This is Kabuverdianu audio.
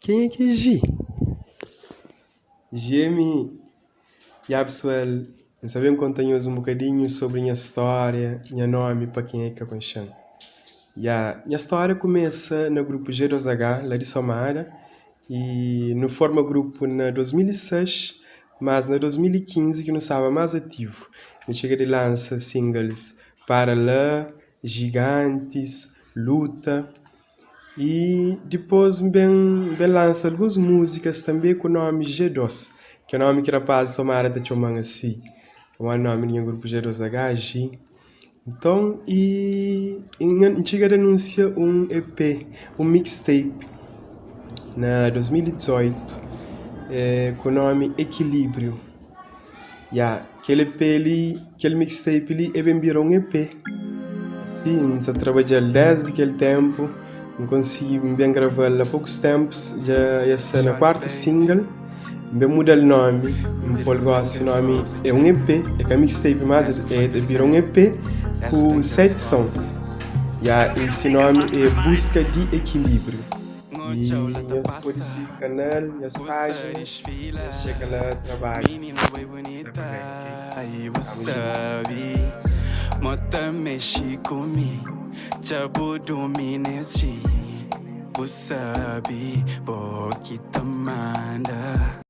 Kenha ki é Ji? Ji é mi. Ya pesoal, N sa ben konta nhos un bokadinhu sobri nha stória, nha nómi pa kenha ki ka konxe-m. Ya, nha stória kumesa na grupu G2H, la di Somada, i nu forma grupu na 2006, mas na 2015 ki nu staba más ativu. Nu txiga di lansa singles Para La, Gigantis, Luta. I dipôs N ben N ben lansa alguns múzikas tanbê ku nómi G2, ki é nómi ki rapazis di Somada ta txoma-m asi, pamodi nómi di nha grupu G2H, G. Nton, i N txiga di anúnsia un EP, un mixtape, na 2018, ku nómi Ekilíbriu. Ya, kel EP li, kel mixtape li e ben bira un EP. Si, N sa trabadja-l desdi kel ténpu, N konsigi, N ben grava-l a pokus ténpus, dja e sta na kuartu single, N ben muda-l nómi, N pô-l gósi nómi, é un EP, é ka mixtape más, e bira un EP ku 7 sons. Ya, i si nómi é Buska di Ekilíbriu. I nhos pode sigi kanal, nhas pájinas, nhos txeka la trabadjus sa pa ben, ok? Tamo djuntu.